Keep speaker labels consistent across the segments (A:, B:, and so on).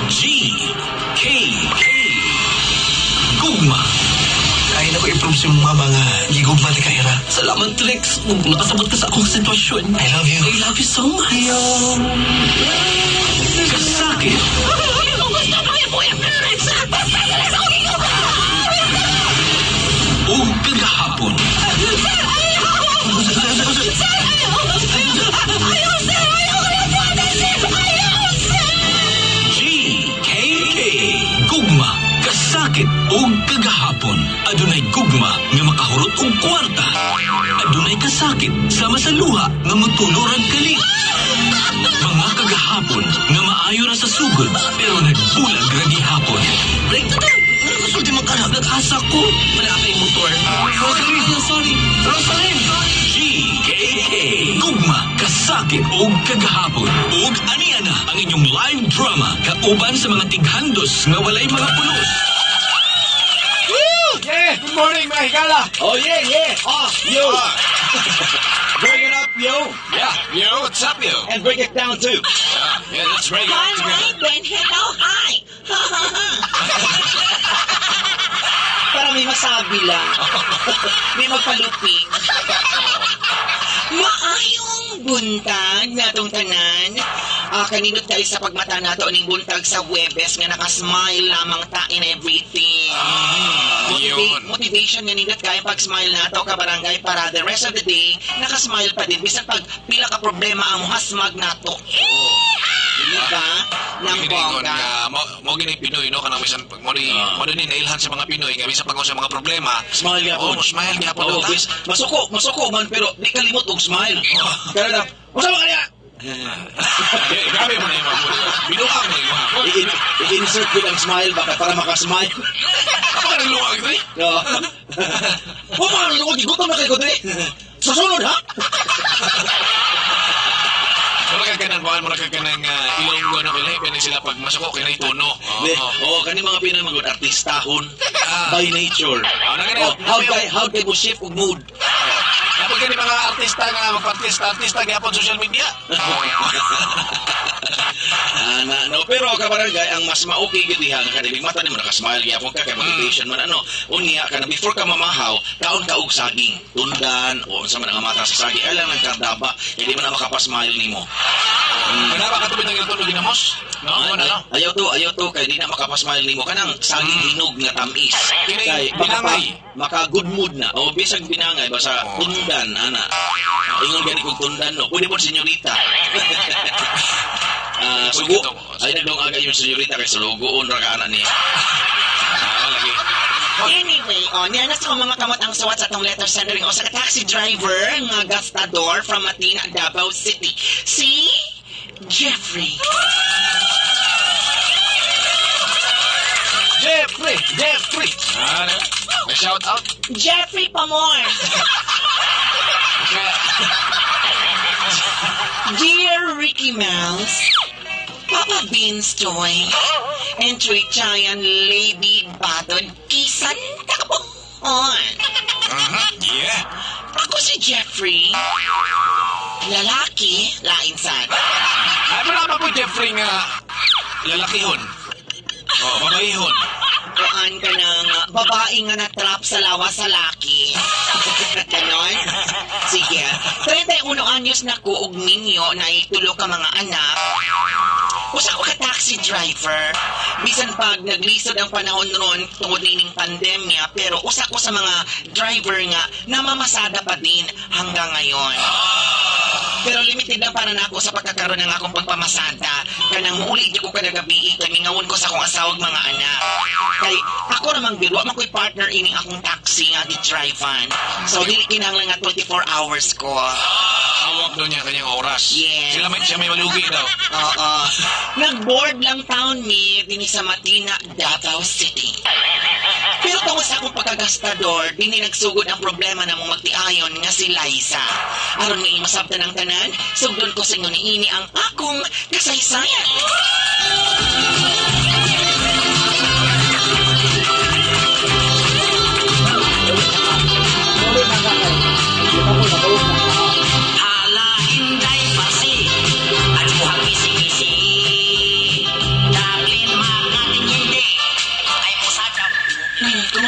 A: G K K. Gugma.
B: Kaya na ko i-prove sa imong mama nga gigugma ti ka, Ira.
A: Salamat, Rex. Kung nakasabot ka sa akong sitwasyon.
B: I love you.
A: I love you so much. Kasakit. Ug kagahapon. G K K. Gugma, kasakit ug kagahapon. Adunay gugma nga makahurot og kwarta. Adunay kasakit sama sa luha nga motulo rag kalit. Mga kagahapon nga maayo ra sa sugod pero nagbulag ra gihapon.
B: Break na to! Ano kasulti man ka na?
A: Nag-asa ko.
B: Wala kay motor.
A: Rosaline!
B: Sorry. Rosaline!
A: GKK. Gugma, kasakit ug kagahapon. Ug aniya na ang inyong live drama kauban sa mga tighandos nga walay mga pulos.
C: Yeah, good morning, mga higala.
D: Oh, yeah.
C: Ah,
D: Yo.
C: Ah.
D: Break it up, yo.
C: Yeah, yo, what's up, yo?
D: And break it down, too.
C: Yeah, let's break it up
E: All
C: together.
E: right then, hello, hi.
D: Para may masabi lang. May magpaluping.
E: Maayong buntag natong tanan. Kanindot kayo sa pagmata nato ning buntag sa Huwebes nga nakasmile lamang ta in everything.
C: Yun.
E: Motivation nga nindot kayo pag-smile nato ka barangay para the rest of the day nakasmile pa din bisan pag pila ka problema ang muhasmag nato. Di ba? Nang
C: Giniingon
E: bongga.
C: nga, mo gini Pinoy, no? Kanang bisan, mo ni, mo ni nailhan sa mga Pinoy, nga bisan pag sa mga problema.
D: Smile gyapon.
C: Oh, smile gyapon.
D: Oo,
C: ta.
D: bis, masuko, masuko man, pero di kalimot og smile. Kaya na, unsa man kaya?
C: Eh, grabe mo na yung mga Binuang na yung mga.
D: I-insert ko ang smile baka para makasmile.
C: Ako ka nagluwag, eh.
D: No. Wa man ko gigutom na kay ko dre. Sa sunod ha?
C: Mura ka kanang kuan, mura ka kanang Ilonggo na kaya kaya sila pag masuko kaya tono.
D: Di, oh, kani mga Pinoy mga good artistahon by nature.
C: Ah, na
D: Oh, how kay mo shift og mood?
C: Kapag kani mga artista nga magpa-artista, artista gyapon social media.
D: Ah, na, no, pero kabarangay ang mas ma-okay gid diha nga kanilig mata nimo nakasmile gyapon ka kay motivation man ano. Unya kana before ka mamahaw, kaon ka og saging, tundan o unsa man ang mata sa saging ay lang ng kardaba, hindi man na makapasmile nimo.
C: Wala ba katubig ng ilton ginamos? No,
D: Ay,
C: ano no?
D: ayaw to kay di na makapasmile nimo kanang saging hinog nga tamis.
C: Kini-
D: Kay
C: binangay.
D: maka good mood na. O bisag binangay basta
C: Oh.
D: tundan ana. Ingon gani kog tundan no. Pwede mo senyorita. Ah,
C: Pwede
D: sugo.
C: to.
D: Ay nagdong aga yung senyorita kay sulugoon ra ka ana niya.
C: Ah, lagi.
E: Anyway, oh, niya na sa mga kamot ang suwat sa atong letter sender o sa taxi driver nga gastador from Matina, Davao City. Si Jeffrey.
C: Jeffrey, Jeffrey. Ah, na. May shout out.
E: Jeffrey Pamor.
C: Kaya,
E: Dear Ricky Mouse, Papa Beans Toy, and Trichayan Lady Baton, Kisan Takapon.
C: Yeah.
E: Ako si Jeffrey. Lalaki, lain sad.
C: Ay, wala pa po Jeffrey nga lalakihon. Oh, babaihon.
E: Kuan ka ng babae nga na-trap sa lawa sa laki. Ganon? Sige. 31 anyos na ko og minyo na itulo ka mga anak. Usa ko ka taxi driver. Bisan pag naglisod ang panahon ron tungod nining pandemya, pero usa ko sa mga driver nga namamasada pa din hanggang ngayon. Pero limited lang para nako sa pagkakaroon ng akong pagpamasada. Kanang muuli di ko kada gabi, kay mingawon ko sa akong asawag mga anak. Kay ako namang gid, wa man ko'y partner ining akong taxi nga gi-drive-an. So dili kinahanglan nga 24 hours ko.
C: Hawak daw niya kanyang oras.
E: Yes.
C: Sila may, siya may malugi daw.
E: Oo. Nag-board lang town mi dinhi sa Matina, Davao City. Pero tungod sa akong pagkagastador, dinhi nagsugod ang problema na mong magtiayon nga si Liza. Aron nga masabtan ang tanan, sugdon ko sa inyo niini ang akong kasaysayan.
F: Hala, inday pasi, at muhang kisi-kisi.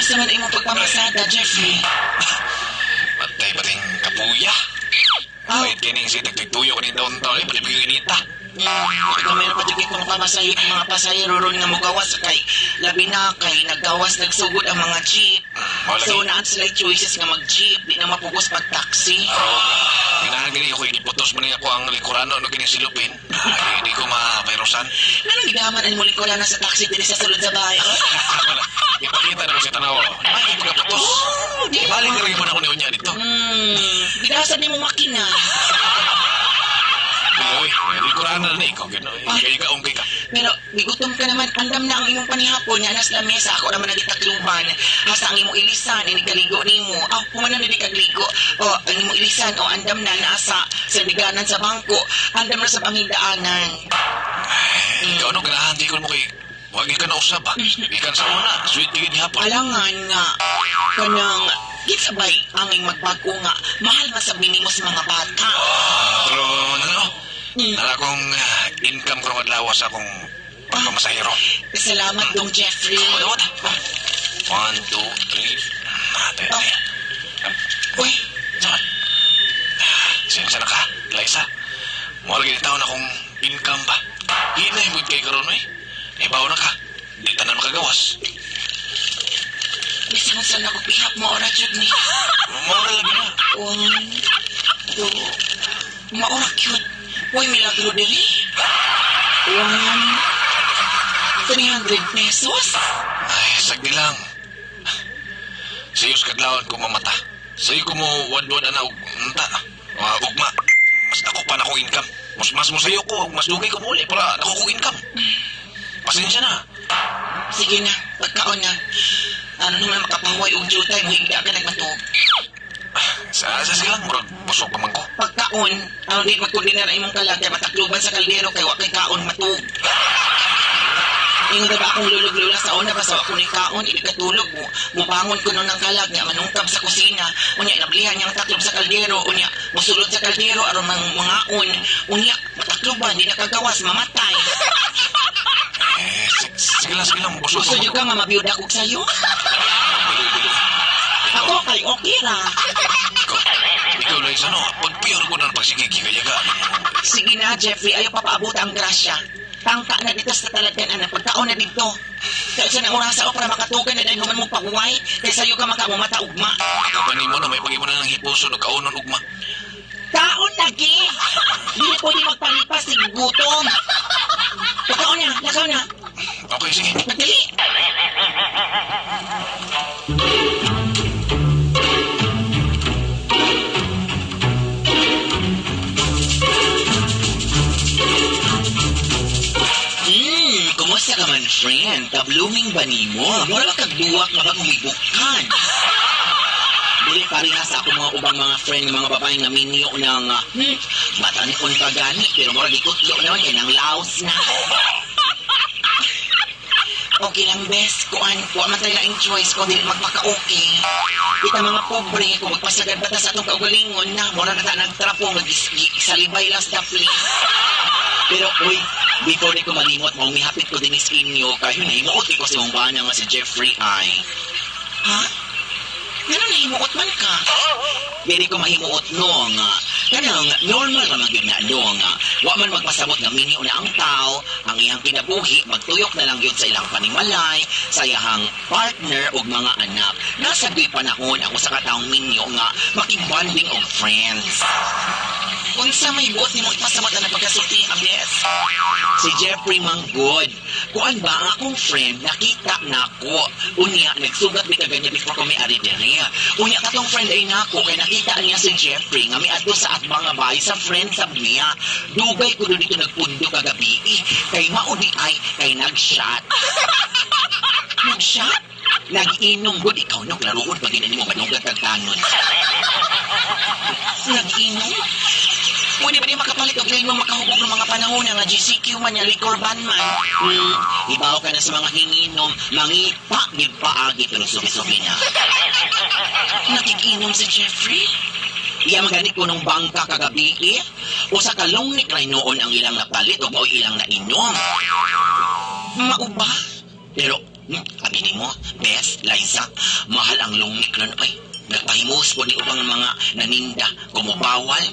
E: Kumusta man imong pagpamasada, Jeffrey?
C: Patay pating kapuya.
E: Oh.
C: Wait, kining si tagtugtuyo ko ning taon-taon. Ay, pati inita.
E: Ikaw meron pa jud mga pamasayo, mga pasahero ron nga mogawas kay labi na kay naggawas nagsugod ang mga jeep.
C: Wala
E: So
C: gi.
E: naan sila choices nga mag-jeep, di na mapugos pag taxi.
C: Oo. Ganahan gani ako, iniputos man niya ako ang likurano no kining silupin. Ay, hindi ko mapairosan.
E: Nanong gidaman ang muli ko na sa taxi diri sa sulod sa bahay.
C: Wala. Ipakita na ko sa tanaw. Ay, hindi ko kaputos.
E: Oh, di
C: Balik na rin po na ako niya dito.
E: Gidasan nimo makina.
C: Uy, likurano na ni ikaw. Gano'n. Kaya ka, ungkay ka.
E: Pero gigutom ka naman, andam na ang imong panihapon nga nas lamesa ako naman nagitakluban. Hasta ang imong ilisan inigaligo nimo. Ah, humana na di kagligo. O ang imong ilisan o andam na naasa sa biganan sa bangko. Andam na sa pangindaanan.
C: Ikaw no, ganahan di ko mo kay... Wag ka na usab ha. Ikan sa una. Sweet tigid ni hapon.
E: Alangan nga kanang gitsabay anging magbago nga mahal man sa minimo sa mga bata.
C: Pero ano, nala akong income ko ng adlaw sa akong pagpamasahero.
E: Salamat dong Jeffrey.
C: Wala, wala. 1, 2, 3. Ate,
E: Oh. Uy,
C: Saan? Sensya na ka, Liza. Mawala gini taon akong income ba. Hinay mo kay karon eh. Ibaw na ka. Di tanan makagawas.
E: bisan sa ako pihap mo ora jud ni.
C: Mawala lagi na.
E: 1, 2, maura cute. Uy, milagro diri. 1, 300 pesos?
C: Ay, sagdi lang. Siyos kadlawon ko mamata. Sayo ko mo wadwad na og unta. Ugma. Mas dako pa na akong income. Mas mo sayo ko, mas dugay ko muli para dako kong income. Pasensya na.
E: Sige na, pagkaon na. Ano naman makapahuway og jutay mo higda ka nagmatug.
C: Sa sige lang, murag busog pa man ko.
E: Pagkaon, ano di magkulinar ang imong kalag kay matakluban sa kaldero kay wa kay kaon matug. Ingon ba akong lulog-lula sa una basta wa ko ni kaon ibig katulog mo. Mubangon ko nun ng kalag niya manungkab sa kusina. Unya inablihan niya ang taklob sa kaldero. Unya musulod sa kaldero aron mang mangaon. Unya matakloban di nakagawas mamatay.
C: Eh, sige lang, busog
E: Gusto
C: pa
E: jud
C: man
E: ka nga mabiyuda kog sayo?
C: Bilo.
E: Ako kay okay ra.
C: Ikaw, Liza, no? Pagpiyor ko na ng pagsigigi, kaya ka.
E: Sige na, Jeffrey, ayaw papaabot ang grasya. Tangka na dito sa talagyan, anak. Pagkaon na dito. Kaya sa orasa o para makatugan na dahil human mo pahuway. Kaya sa'yo ka makamumata ugma.
C: Ikaw ba nimo na may pag-imo na ng hipuso, nagkaonon ugma.
E: Kaon lagi! Hindi na pwede magpalipas, sige gutom. Pagkaon na, lakaw na.
C: Okay, sige.
E: Nagdali. Kumusta ka man, friend? Ka-blooming ba nimo? Mura ba kagduwak nga bag humibukkan? Dili pareha sa akong mga ubang mga friend nga mga babae nga minyo ng batanikon pa gani pero mura gikutlo naman kay nang laos na. Okay lang, bes. Kuan, kuan man tayo laing choice kung dili magpaka-okay. Kita mga pobre, kung magpasagad ba ta sa atong kaugalingon na, mura na ta nagtrapo, mag-salibay lang sa dapli. Pero, uy, before ni ko malimot, maong mihapit ko din is inyo, kayo nahimuot ko sa imong bana nga si Jeffrey ay. Ha? Ngano nahimuot man ka? Dili ko mahimuot no nga. Kanang normal ra man gyud na no nga. Wa man magpasabot nga minyo na ang tao, ang iyang kinabuhi magtuyok na lang gyud sa ilang panimalay, sa iyang partner ug mga anak. Nasa gyud panahon ako sa katawong minyo nga makibanding og friends. Unsa may buot nimo ipasabot na pagkasulti, Abes? Si Jeffrey Manggod. Kuan ba ang akong friend nakita nako. Unya nagsugat mi kaganyan before ko may-ari diri. Unya katong friend ay nako kay nakita niya si Jeffrey nga miadto sa at mga bahay sa friend sab niya. Dugay ko dito nagpundo kagabi eh. Kay mao di ay kay nag-shot. Nag-shot? Nag-inom gud ikaw no klaroon pag ginani mo manugat kag tanon. Nag-inom? Pwede ba di makapalit og lain mo makahubog ng mga panahon nga GCQ man niya, liquor ban man? Ibaw ka na sa mga hinginom, mangita, gid paagi, pero subi-subi na. Nakikinom si Jeffrey? Iya maganit ko nung bangka kagabi eh. O sa kalong ni Cry noon ang ilang napalit o mao'y ilang nainom. Mauba? Pero Abi mo, Bes, Liza, mahal ang long neck ron ay. Nagpahimos po ni ubang mga naninda, kumubawal.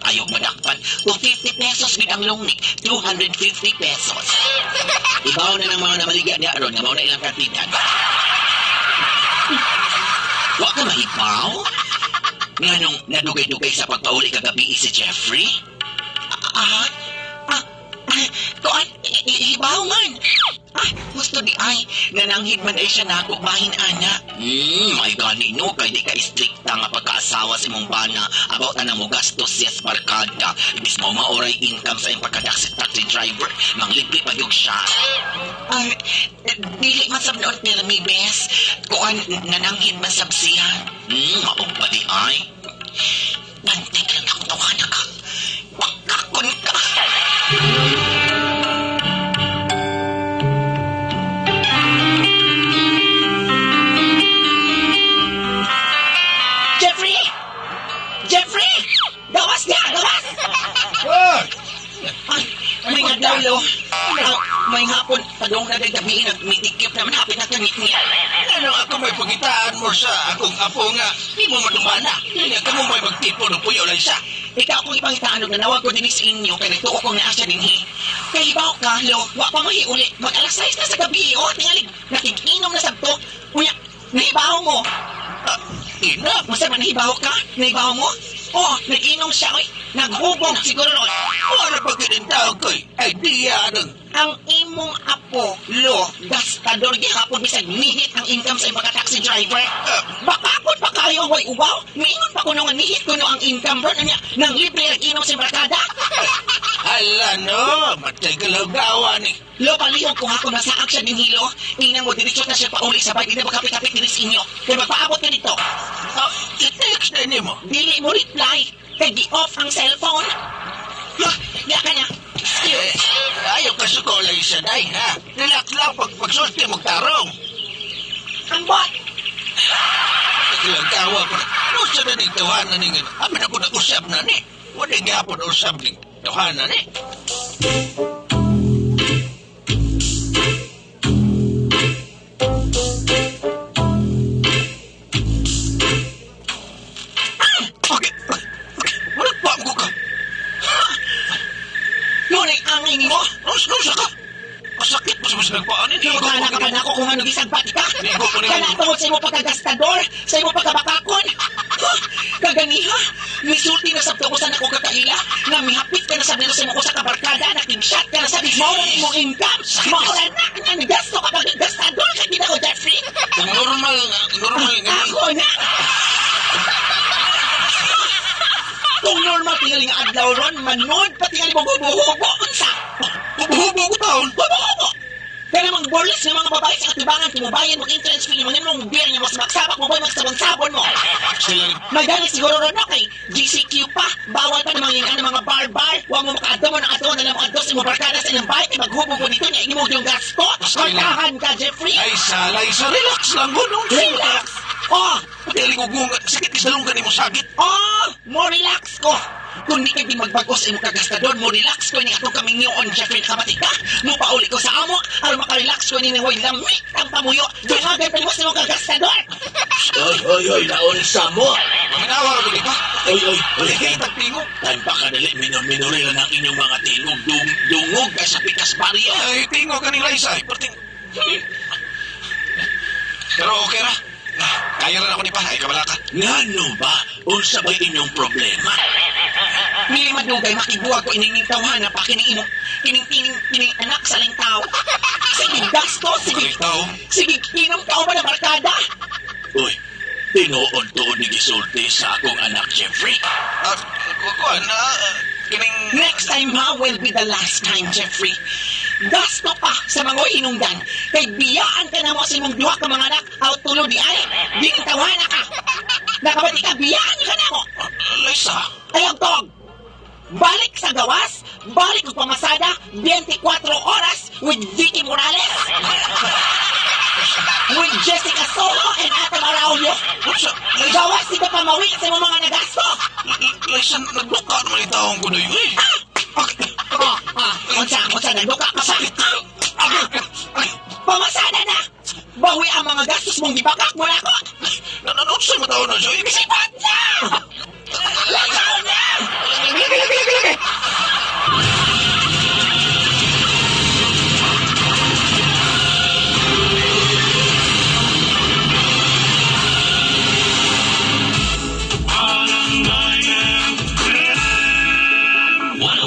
E: Ayaw madakpan. 250 pesos gid ang long neck, 250 pesos. Ibaw na ng mga namaligya niya ron, nga mao na ilang kantidad. Wa ka mahibaw? Nganong nadugay-dugay sa pagpauli kagabi si Jeffrey? Ah, ah, ah, kuan, hibaw man. Ah, gusto di ay, nananghid man ay siya nako bahin ana. May gani no, kay di ka istrikta nga pagkaasawa sa imong bana about na mo gastos siya sa barkada. Ibis mo maoray income sa iyong pagkadaksi taxi driver, manglibre pa yung siya. Ay, dili man sab noon pirmi, bes. Kuan, nananghid man sab siya. Maog pa di ay. Bantay ka lang akong tawanan ka. Bakakon ka. Jeffrey! Jeffrey! Gawas niya! Gawas! Ay, may adlaw, lo. Ah, may hapon, padong na gabi, nagmitikip naman, hapit na kami niya.
C: Ano ako may pagitaan mo sa akong apo nga, di mo madumana. Hindi ka mo may magtipon ng puyo lang siya.
E: Ikaw akong ipangitaan og nanawag ko dinhi sa inyo kay nagtuo ko nga asya dinhi. Kay hibaw ka, lo, wa pa mahiuli. Mag alas 6 na sa gabi, oh, tingali nakig-inom na sabto. Unya, nahibaw mo.
C: Ah, ina,
E: Unsa man nahibaw ka? Nahibaw mo? Oh, nag-inom siya, oy. Naghubog siguro ron.
C: wala pa kinintawag ko'y idea anong
E: Ang imong apo, lo, gastador gihapon bisag nihit ang income sa imong taxi driver. Baka akon pa kayo way ubaw. Miingon pa kuno nga nihit kuno ang income ron anya nang libre ang inom sa barkada.
C: Hala no, matay ka lang gawa ni.
E: Lo, palihog ko hako na sa action din hilo. Tingnan mo, diretso na siya pauli sa bike. Hindi na magkapit-kapit din sa inyo. Kaya magpaabot ka dito.
C: Ah, i-text na nimo.
E: Dili mo reply. Kay gi-off ang cellphone. Lo, ya ka na.
C: Eh, ayaw ka suko lang isa day, ha? Relax lang pag pagsulti mo tarong.
E: Ang bot.
C: Ilang tawa pa. No sa na ning tawanan ning amin ako nag-usap na ni. Wala gapon usap ning tawanan ni. Okay. Okay. Wala pa ko ka.
E: Ngunay angin mo.
C: Ano sa ka? Masakit mo sa mas nagpaanin.
E: Nagana ka pa na ako kung ano gisagpat ka.
C: Ligo ko ni-
E: Kana tungod sa imo pagkagastador, sa imo pagkabakakon. Huh, kaganiha, misulti na sabto ko sa nako kakaila, nga mihapit ka na sa sa imo ko sa kabarkada, naking-shot ka na sa mao na imong income. Mao na na nga nagasto ka pagkagastador ka gina ko, Jeffrey.
C: Kung normal, normal nga.
E: Ako na. Kung normal tingali nga adlaw ron, manood pa tingali mo hubo-hubo, unsa?
C: Hubo-hubo ko taon.
E: Hubo-hubo! Kaya namang borles ng mga babae sa katibangan, tumubayan, mag-entrance fee, mga mo, beer niya, mas magsabak mo, boy, magsabon-sabon mo.
C: Sila
E: Magaling siguro ron, okay, GCQ pa, bawal pa namang yun, ano, mga bar-bar, huwag mo makaadto mo na ato, na lang mo sa imong barkada sa inyong bike, maghubog ko nito, niya, imong yung gasto, Kortahan ka, Jeffrey.
C: Ay, salay sa relax lang ko. No?
E: Relax! Oh,
C: Dili ko kung sakit ka sa lunggan mo sakit.
E: Oh, mo relax ko. Kung di ka di magbag-o sa imong kagastador, mo relax ko ni atong kamingyoon, Jeffrey, nakabati ka. Mo pauli ko sa amo, aron makarelax ko ni Hoy lamig ang pamuyo. Dungagan pa nimo sa imong kagastador.
D: Oy, oy, oy, naunsa mo.
C: Maminawa ka di ba?
D: Oy, oy, oy.
C: Ay, tagtingo.
D: Tan pa kadali, minor-minori lang ang inyong mga tingog. Dungog kay sa Pikas Barrio.
C: Ay, tingo ka ni Liza. Ay, perting. Pero okay ra. Kaya rin ako ni pa. Ay, kabala ka.
D: Ngano ba? Unsa ba'y inyong problema?
E: Mili madugay makibuwag ko ining tawhana pa kining imong kining kining kining anak sa lingtaw. Sige gasto, sige.
C: Ikaw.
E: Sige, inom ka ba na barkada?
D: Uy, tinuod tuod ni gisulti sa akong anak Jeffrey.
C: At, kukuan na, kining...
E: Next time ha will be the last time, Jeffrey. Gasto pa sa mga hinungdan. Kay biyaan ka na mo sa imong duha ka mga anak, out tulo di ay. Di tawana ka. Nakabati ka, biyaan ka na mo.
C: Liza.
E: Ayaw tog. Balik sa gawas, balik og pamasada, 24 oras with Vicky Morales. With Jessica Soho and Atom Araulio.
C: Unsa?
E: Gawas di ka pamawi sa imong mga nagasto.
C: Liza, nagluka naman yung taong ko na yun. Eh.
E: Oh, ah, unsa, unsa, nagduka ka pa.
C: Ay,
E: Pamasada na! Ibakak mo na ako!
C: Nanonood mo tao na, Joy.
E: Sipat na! Lakaw na!
C: Lagi, lagi, lagi, lagi.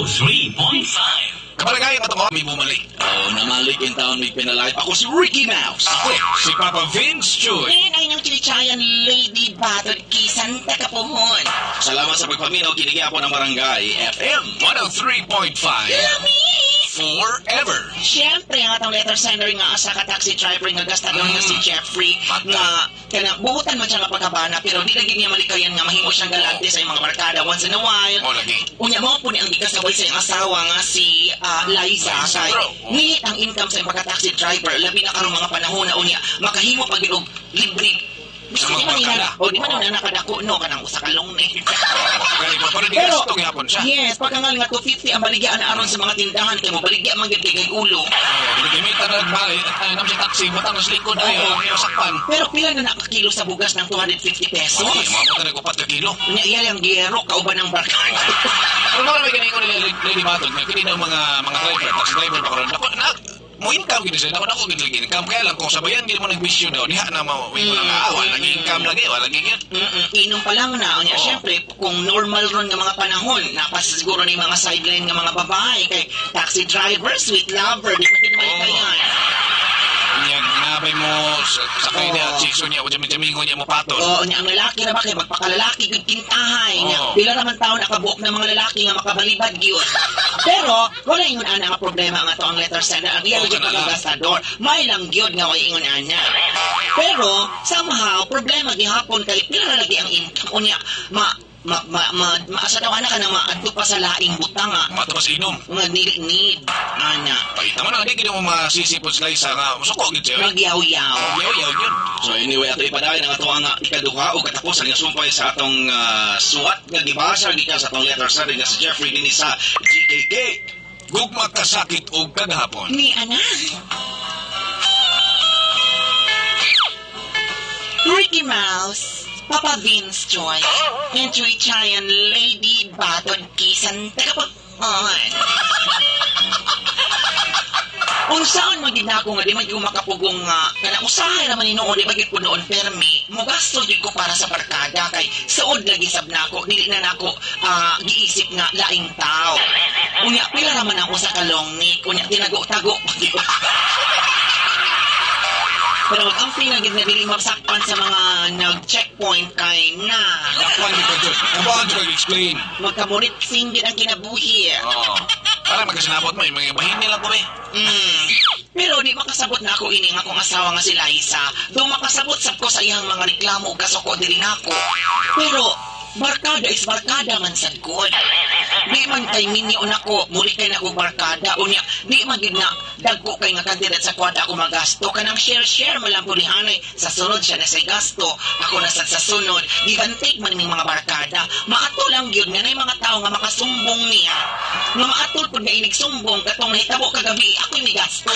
A: Five.
C: Kabarangay, ang ato may bumalik.
D: Oh, namalik in town may pinalait. Ako si Ricky Mouse.
C: Ako, si Papa Vince Choi.
E: Ngayon ay niyong chilichayan, Lady Batod Kisan Takapuhon.
D: Salamat sa pagpaminaw. Kinigyan ako ng Barangay FM.
C: 103.5
E: Lami!
C: Forever.
E: Siyempre, ang atong letter sender nga asa ka taxi driver nga gastador nga si Jeffrey
C: Patay.
E: nga kana buhutan man siya nga pagkabana pero di lagi niya malikayan nga mahimo siyang galante sa iyang mga barkada once in a while.
C: Oh, lagi.
E: Unya mo po ni ang gikasabay sa iyang asawa nga si Liza
C: Liza,
E: kay
C: bro. Oh.
E: nihit ang income sa iyang pagka-taxi driver labi na karong mga panahon na unya makahimo pag og libre.
C: Sa
E: Di
C: mga
E: man
C: barkada.
E: ina, o di man na nakadako no kanang usa ka long neck.
C: Kaya pa rin
E: Pero,
C: gasto gihapon siya.
E: yes, pagkangal nga 250 ang baligya na aron sa mga tindahan kay mo baligya man gyud kay ulo.
C: Gimita na nagbali, at nam sa taxi, batang sa likod ay,
E: Oo.
C: ang sakpan.
E: Pero pila na nakakilo sa bugas ng 250 pesos?
C: Okay, mga na nag-upat ka kilo.
E: Nya iya lang giyero kauban ng barkada.
C: Pero mga may ganyan ko nila Lady Battle, may kini ng mga driver, taxi driver pa karon. Nako, na, mo income gid sila, nako nako gid sila income. Kaya lang kung sabayan gid mo nagbisyo daw, diha na mo, may mga wala income lagi, wala gid.
E: Inom pa lang na. Unya,
C: Oo.
E: syempre, kung normal ron nga mga panahon, napasiguro ni mga sideline nga mga babae kay taxi driver, sweet lover, di pa gid
C: Oo.
E: malikayan.
C: Nya nabay mo sakay niya,
E: Oo.
C: chicks niya, jami-jamingo niya mo patol.
E: Oo, niya ang lalaki na ba kay magpakalalaki gyud kintahay niya.
C: Oo.
E: Pila naman taon nakabuok ng mga lalaki nga makabalibad gyud. Pero wala ingon ana nga problema ang ato ang letter sender. Ang real
C: Oo,
E: gyud
C: kana lang.
E: pagkagastador. May lang gyud nga way ingon ana. Pero somehow problema gihapon kay pila na lagi ang income unya ma ma ma, ma, maasa daw ana ka na maadto pa sa laing butang nga
C: Mato pa sa inom.
E: nga dili need ana.
C: Pakita mo na, di gid mo masisipod sa Liza nga, suko gid siya.
E: Nagyaw-yaw.
C: Yaw-yaw yun.
D: So anyway, ato ipadayon ang ato ang ikaduha o katapusan nga sumpay sa atong suwat nga gibasa gikan sa atong letter sender nga si Jeffrey dinhi sa GKK.
C: Gugma kasakit og kagahapon.
E: Ni ana. Ricky Mouse, Papa Vince Joy, and Joy Chayan Lady Baton Kisan Tagapag-on. Unsaon man gid nako nga di man gyud makapugong nga kana usahay ra man ni noon di ba gyud ko noon permi mogasto gyud ko para sa barkada kay suod lagi sab nako dili na nako giisip nga laing tao. Unya pila ra man ang usa ka long neck unya tinago-tago pa gyud. Pero mag-amping na gid na dili mapsakpan sa mga nag-checkpoint kay na
C: Nakuan gid ka Diyos. Nakuan gid ka explain.
E: magkamurit sing gid ang kinabuhi.
C: Oo. Para magkasinabot mo, yung mga bahin nila ko eh.
E: Pero di makasabot na ako ini nga akong asawa nga si Liza. Do makasabot sab ko sa iyang mga reklamo ug kasuko diri nako. Pero barkada is barkada man sad ko. Di man kay minyo nako, muli kay nako barkada unya. Di man gid na dagko kay nga kantidad sa kwarta ako magasto kanang share-share man lang pud hanay sa sunod siya na say gasto, ako na sad sa sunod. Give and take man ning mga barkada. Maato lang gyud nga nay mga tawo nga makasumbong niya. Nga maatol pud nga inig sumbong katong nahitabo kagabi ako'y migasto.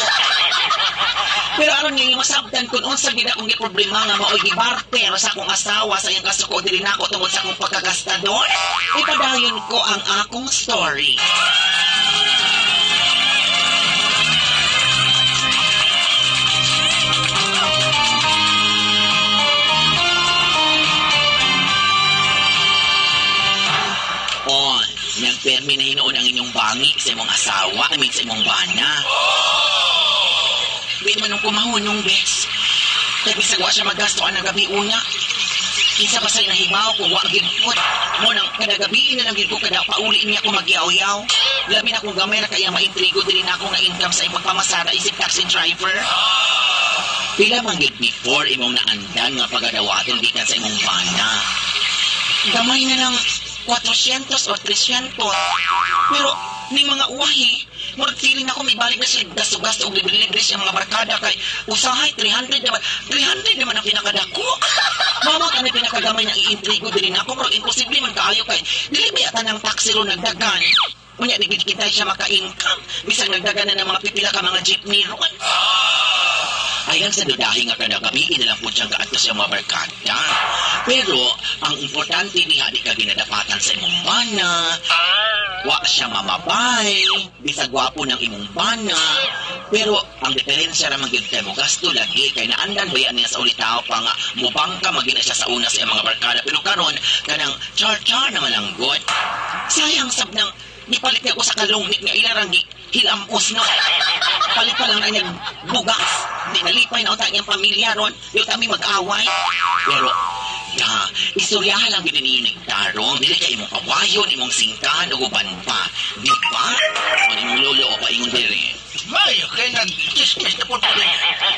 E: Pero aron nga masabtan kun unsa gid akong giproblema nga maoy gibarter sa akong asawa sa iyang kasuko diri nako tungod sa akong pagkagastador, ipadayon ko ang akong story. On, nagpermi na hinuon ang inyong bangi sa imong asawa, I mean sa imong bana. Di man nung kumahunong, bes. Kaya bisag wa siya magasto ang gabi una. Kinsa pa sa'yo nahibaw kung wa gid pud. Mo nang kada gabi na lang gid ko kada pauli niya ko magyaw-yaw. Labi na kung gamay ra kaya maintrigo diri na ako nga income sa imong pagpamasada isip taxi driver.
D: Pila man gid before imong naandan nga pagadawaton gikan sa imong bana.
E: Gamay na lang 400 o 300. Pero ning mga uwahi, murag feeling ako may balik na siya gasto-gasto og libre-libre siya mga barkada kay usahay 300 naman. 300 naman ang pinakadako. Mama kami pinakagamay na iintrigo diri na ako murag imposible man kaayo kay dili ba yata ng taxi ro nagdagan. Unya di gid kita siya maka-income bisan nagdagan na ng mga pipila ka mga jeepney ron.
D: Ay lang sa dudahi nga kada gabi na lang po siyang kaadto sa mga barkada. Pero, ang importante diha di ka ginadapatan sa imong bana. Wa siya mamabay, bisag gwapo ng imong bana. Pero ang diferensya ra man gyud kay mo gasto lagi kay naandan ba yan niya sa ulitaw pa nga mubangka magina siya sa una sa iyang mga barkada pero karon kanang char-char na malanggot. Sayang sab nang nipalit niya ko sa kalungit nga ilarang hilamos no. Palit pa lang na nagbugas. Di nalipay na unta niyang pamilya ron. Di kami mag-away. Pero da, istoryahan lang gid ni Tarong, dili kay imong kawayon, imong singkan ug uban pa. Di ba? Ang imong lolo o paingon diri.
C: Mayo, kaya nag-chismis na po ito.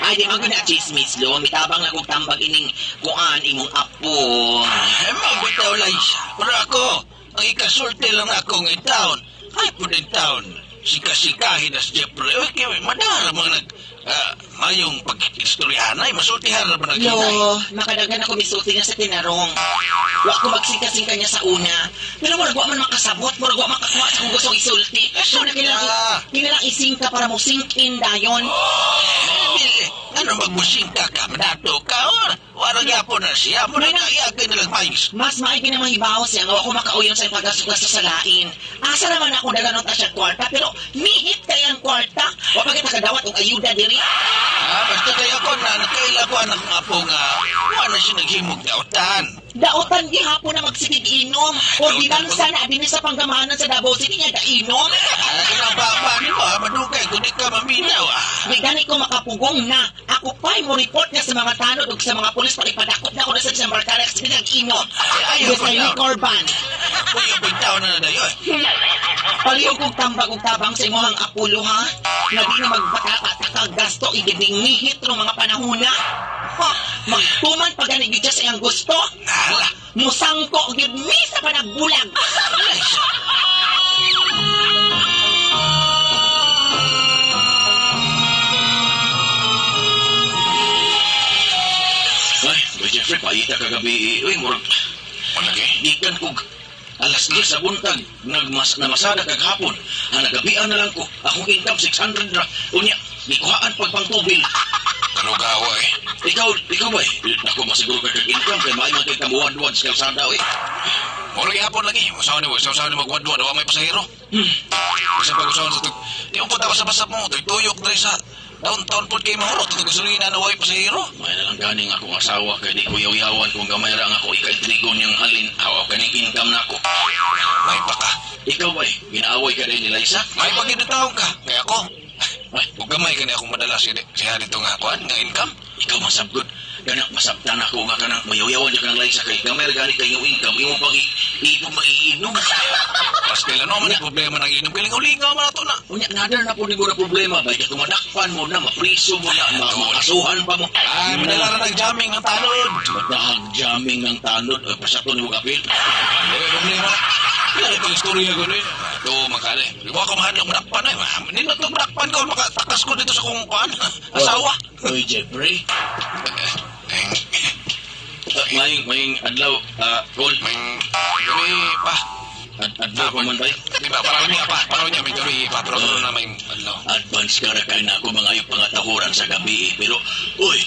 D: Ay, di man gud na chismis lo, mitabang lang kog tambag ining kuan imong apo.
C: Eh, mabitaw Liza. Pero ako, ang ikasulti lang ako ng taon, ay po din taon, sika-sikahin na si Jeffrey. Uy, kaya madara mga nag, mayong pag-istoryahan ay, masultihan na ba naghinay?
E: Lo, makadagan ako misulti niya sa tinarong. Wa ko magsingka-singka niya sa una. Pero murag wa man makasabot, murag wa makakuha sa kung gustong isulti. So na kinalang isingka para mo sink in dayon.
C: Eh, ano magbusingka ka, madato ka, or warang yapo na siya, mo na naiagay na lang mais.
E: Mas maigi na mahibaw siya nga wa ko makauyon sa paggastos sa lain. Asa naman ako daganon ta siya kwarta, pero mihit kay ang kwarta. Wa pa kita kadawat og ayuda diri.
C: Ah, basta kaya ko na, nakaila ko anak nga po nga, wala siya naghimog dautan.
E: Dautan gihapon na magsigig inom. Ordinansa na dinhi sa panggamahanan sa Davao City nga gainom.
C: Ah, kanang baba ni mo, ah, madugay, kung di ka maminaw, ah.
E: May gani ko makapugong na. Ako pa'y mo report niya sa mga tanod ug sa mga pulis pakipadakop na ako na sa isang barkada kasi nag-inom.
C: Ayaw
E: Ayaw
C: ko
E: kay
C: daw.
E: Corban.
C: Kuya, bitaw na na dayo.
E: Palihog kong tambag ug tabang sa imong apulo ha. Nga di na magbatata gasto igibingihit ng mga panahona. Ha, magtuman pa gani gid siya sa iyang gusto.
C: Hala.
E: Musangko gid mi sa panagbulag.
D: Ay, Boy Jeffrey, paita kagabi. Uy, murag,
C: Malaki.
D: gikan kog alas 10 sa buntag, nagmas, namasada kag hapon. Ang nagabian na lang ko, akong income 600 ra. Unya, gikuhaan pagpangtubil.
C: Kanugawa eh.
D: Ikaw ba eh? Ako masiguro ka kag income kay maayo man kay kamuwad-wad sa kalsada eh.
C: Mura gihapon lagi. Usaw ni, usaw ni magwadwad, wa may pasahero. Kasi pag usaw sa tug, di mo punta basa-basa mo, tuyok diri sa downtown po kay mahurot, ito gasolina na way pasahero.
D: May na lang ganing akong asawa kay di ko yaw-yawan kung gamay ra ang ako ikaintrigo niyang halin. Hawa kaning income na ako.
C: May pa ka.
D: Ikaw ba eh? Ginaaway ka rin ni Liza?
C: May pagidataon ka. Kaya ako,
D: Ay,
C: ug gamay ka ni akong madala siya dito nga kuan nga income.
D: ikaw masabgot. Ganak masabtan ako nga kanang mayaw-yawan di ka ng Liza kay gamay ra gani kay iyong income. Imo pang imo maiinom.
C: Pas kailan man ang problema ng inom, kilingaw-lingaw man ato na.
D: Unya, nader na po ni na problema ba? Kaya tumadakpan mo na, mapriso mo na, makasuhan pa mo.
C: Ay, madala ra nag-jamming ng tanod.
D: Madahag jamming ng tanod. Ay, pasato ni Wagapil.
C: Ay, problema. Wala itong istorya ko nun. Ito, makali. Wa ko mahadlok madakpan ay. Nindot ko madakpan ko, makatakas ko dito sa kong kuan. Asawa.
D: Oy, Jeffrey.
C: Eh,
D: Maing adlaw, Col.
C: May gabi pa.
D: Adlaw pa man ba?
C: Di ba, parang niya pa. Parang niya, may gabi pa. Pero ano na may adlaw.
D: Advance ka ra kay na ako mga yung pangatahuran sa gabi eh. Pero, uy,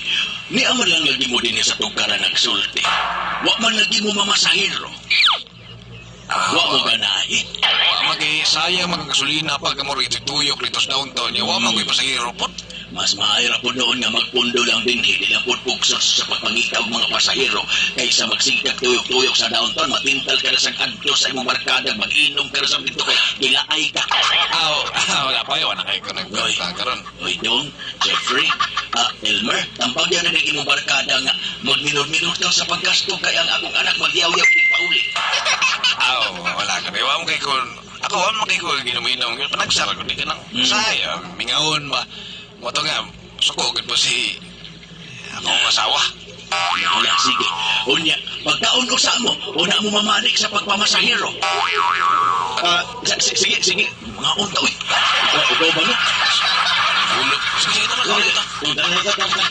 D: niya man lang lagi mo din sa tugkaran nagsulti. Wa man lagi mo mamasahiro. Wa mo ganahi.
C: Wa magi sayang mga gasolina pag mo rito tuyok dito sa downtown niya. Wa man ko'y pasahero po.
D: Mas maayo ra po doon nga magpundo lang din, hindi lang po pugsot sa pagpangita og mga pasahero kaysa magsingkag tuyok-tuyok sa downtown, matintal ka na sa kadto sa imong barkada, mag-inom ka na sa dito kay gilaay ka.
C: Aw, wala pa yun. Wala kayo
D: Oy.
C: nagkaroon.
D: Oy, Dong, Jeffrey, Elmer, tampag yan na imong barkada nga magminor-minor ka sa paggasto kay ang akong anak magyaw-yaw di pauli.
C: Aw, wala ka. Wa mo kay kun ako wa mo kay kun ginom-inom. Panagsara ko di ka nang sayang. Mingawon ba. Mo to nga suko gud po si akong asawa.
D: Wala, sige. Unya, pagkaon usa mo, una mo mamalik sa pagpamasahero. Sige, sige. Mga unta, uy. Ikaw ba no?
C: Ulo. Sige, sige naman. Ulo ta.
D: Unta, unta, unta.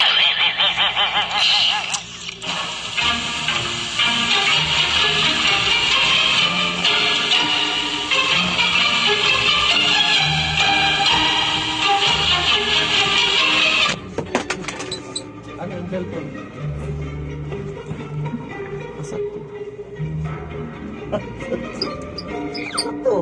F: Cellphone. Asa to? Asa to?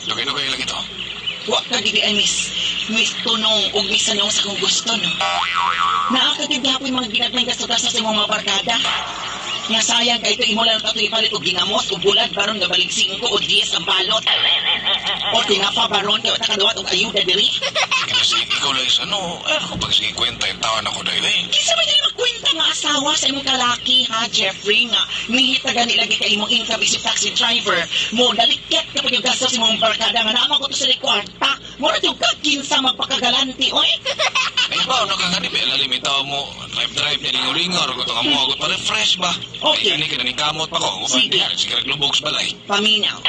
C: Dugay-dugay lagi to.
E: Wa ka gid ay Miss Tunong ug Miss Anong sa kung gusto, no? Naa ka gid gihapon mga ginagmay gasto-gasto sa imong mga barkada. Nga sayang kay ito imo lang kato ipalit og ginamos og bulad baron nga balig 5 o 10 ang balot. O tinapa baron kay wa ta kadawat og ayuda diri.
C: Kasi ikaw lang isa, no? Eh, ako pag sige kwenta yung tawan ako dahil eh.
E: Kinsa man dili magkwenta nga asawa sa imong kalaki ha, Jeffrey, nga nihita gani lagi kay imong income isip taxi driver. Mo daliket ka pag yung gasto sa imong barkada nga naama ko to sa kwarta. Mura jud ka kinsa magpakagalanti oy.
C: Ay ba, ano ka nga di ba? Lalim yung tao mo, drive-drive niya, lingaw-lingaw, o nga mo, ako pa-refresh ba?
E: Okay.
C: Ay, gani ka na kamot pa ko.
E: Sige.
C: Sige, naglubog sa balay.
E: Paminaw.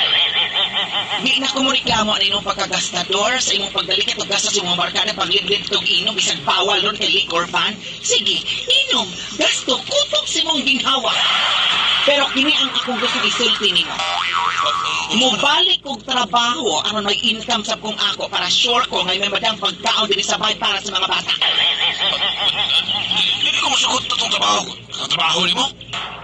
E: Di na ko mo reklamo ani imong pagkagastador sa imong pagdaliket og gasto sa imong barkada paglidlid og inom bisag bawal ron kay liquor ban. Sige, inom, gasto kutob sa imong ginhawa. Pero kini ang akong gusto isulti nimo. Mobalik og trabaho aron may income sa kong ako para sure ko nga may madang pagkaon dinhi sa bahay para sa mga bata.
C: Hindi ko masugot na itong trabaho. Ang trabaho ni mo?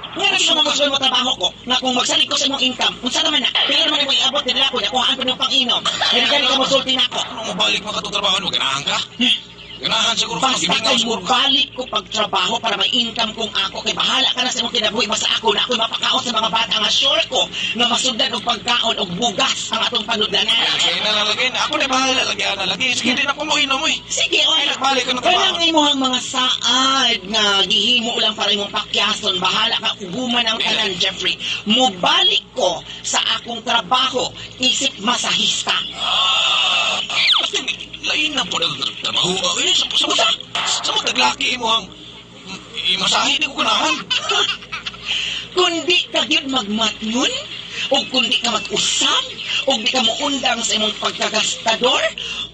E: Nga lagi mo magsuway mo trabaho ko, nga kung magsalig ko sa imong income, unsa naman na, pila naman imong iabot nila ko, nakuhaan ko ng pang-inom. Kaya gani ka mosulti nako.
C: Ano mabalik mo ka itong trabaho mo? Ganahan ka? Ganahan siguro ka,
E: Basta
C: magimingaw
E: kay
C: siguro ka.
E: mobalik ko pagtrabaho para may income kong ako, kay bahala ka na sa imong kinabuhi, basta ako na ako'y mapakaon sa mga bata nga sure ko nga masugdan og pagkaon og bugas ang atong panudlanan.
C: Kaya na lalagay na. Ako na bahala lagi, ana lagi. Sige, di na ko mo inom eh.
E: Sige, oy.
C: Ay, nagbalik ka ng trabaho.
E: Kanang imong mga saad nga gihimo lang para imong pakyason, bahala ka uguman ang tanan, Jeffrey. Mobalik ko sa akong trabaho isip masahista.
C: Basta, lain na po na trabaho. Eh, sa taglaki mo ang imasahe, di ko ganahan.
E: Kundi ka gyud magmatngon, o kundi ka mag-usab, o di ka muundang sa imong pagkagastador,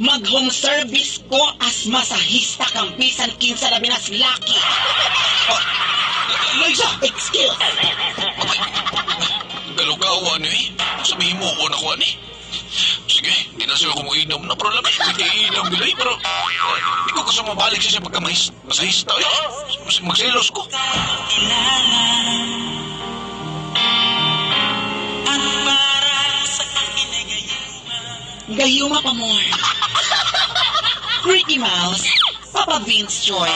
E: mag-home service ko as masahista kang bisan kinsa labi nas laki.
C: Oh, Liza!
E: Excuse.
C: Galugaw, ano eh. Sabihin mo ako na ko, ano eh. Sige, hindi na sila kumuinom na. Pero alam eh, hindi inom nila eh. Pero hindi ko gusto mabalik siya sa pagkamasahista. Eh. Magselos ko.
E: Gayuma pa more. Ricky Mouse, Papa Vince Joy,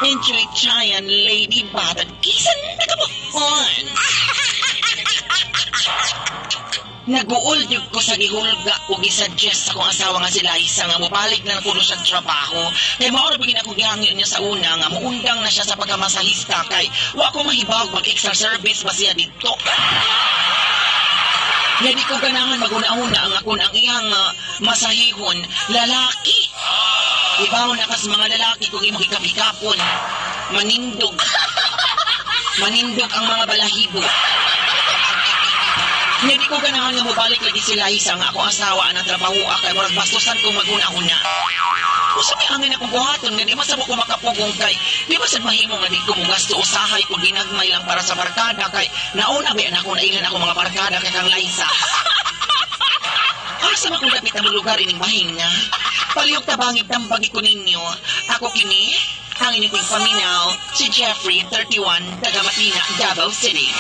E: Enjoy Chayan, Lady Batad, Kisan nakabuon. Naguol jud ko sa gihulga ug gisuggest sa akong asawa nga si Liza nga mobalik na kuno siya trabaho. Kay mao ra bigin ako gihangyo niya sa una nga muundang na siya sa pagkamasahista kay wa ko mahibawg mag extra service ba siya didto. Nga di ko ganahan maguna-una ang akon ang iyang masahihon lalaki. Ibaw na kas mga lalaki kung imong hikap-hikapon. Manindog. Manindog ang mga balahibo. Nga di ko ganahan nga mobalik lagi si Liza nga akong asawa ang trabaho kay murag bastusan ko maguna-una. Usa may angin akong buhaton nga di masabo ko makapugong kay di ba sad mahimo nga di ko mugasto usahay kung ginagmay lang para sa barkada kay nauna ba ako nailan ako mga barkada kay kang Liza. Asa man kung dapit ang lugar ining bahin nga. Palihog tabangig tambagi ko ninyo. Ako kini ang inyong paminaw, si Jeffrey, 31, taga Matina, Davao City.